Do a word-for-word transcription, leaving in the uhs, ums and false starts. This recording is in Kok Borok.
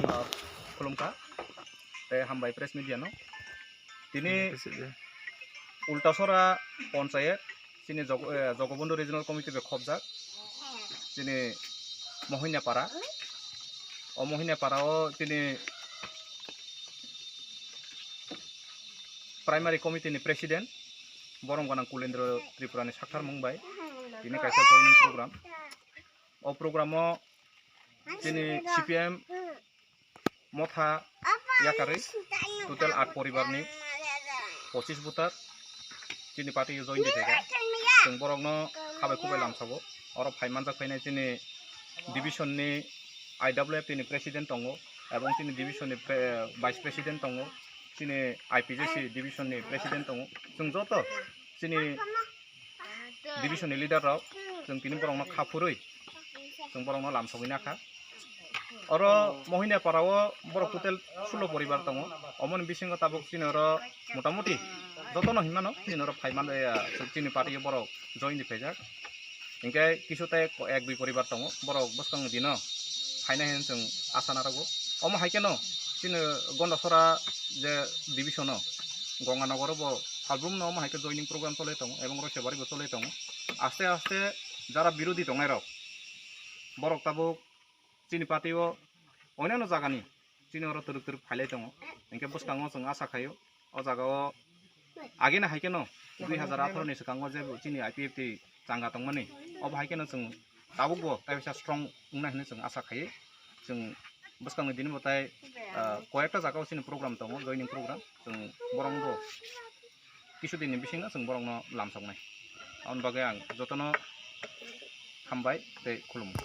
Ah, khulumkha. Tei hambai press media no. Tini Ultasora Panchayat, chini Jog-, eh, Jogobondhu Regional Committee bai khobjak, chini Mohinapara. O Mohinapara o chini Primary Committee ni President, borom gwnang Kulendra Tripura ni sakthar mung bai, tini kaisa joining program. O program o chini C P M Motha yakarwi total aat poribar ni pochis voter chini party o join di phaikha. Chwng borok no khabai khubai lamsao. Oro phai manjak phainai chini division ni I W F T ni president tongo, ebong chini division ni pre-, vice president tongo, chini I P J C division ni president tongo. Chwng joto chini division ni leader rok, chwng tini borok no kha phurwi chwng borok no lamsogwi nakha. Oro Mohinapara o borok total sulo poribar tongo. Omoni bisingo tabuk chini oro motamuti jotono hinmano chini oro phai man, eh, chini party o borok join di phaijak. Hinkhe kisu tei ek dui poribar tongo, borok bwskang dino phainai hinwi chwng asa narogo. Omo hai kheno chini Gondasora je division o Gonganagar o bo salbrum no omo hai khe joining program cholwi tongo ebong Roisabari bo cholwi tongo. Aste aste jara birodhi tongnai rok, borok tabuk chini party o oneno jagani chini oro twrwk twrwk phailai tongo. Hinkhe bwskango chwng asa khaio, o jaga o ageno hai kheno dui hazar atharo ni swkango je chini I P F T changa tongmani, obo hai kheno chwng tabuk bo kaisa strong wngnai hinwi chwng asa khaiwi. Chwng bwskangni dini bo tai, ah, koyekta jaga o chini program tongo, joining program, chwng borok bo kisu din ni bisingo chwng borok no lamsoknai. Aboni bagwi ang jotono hambai tei khulumgo.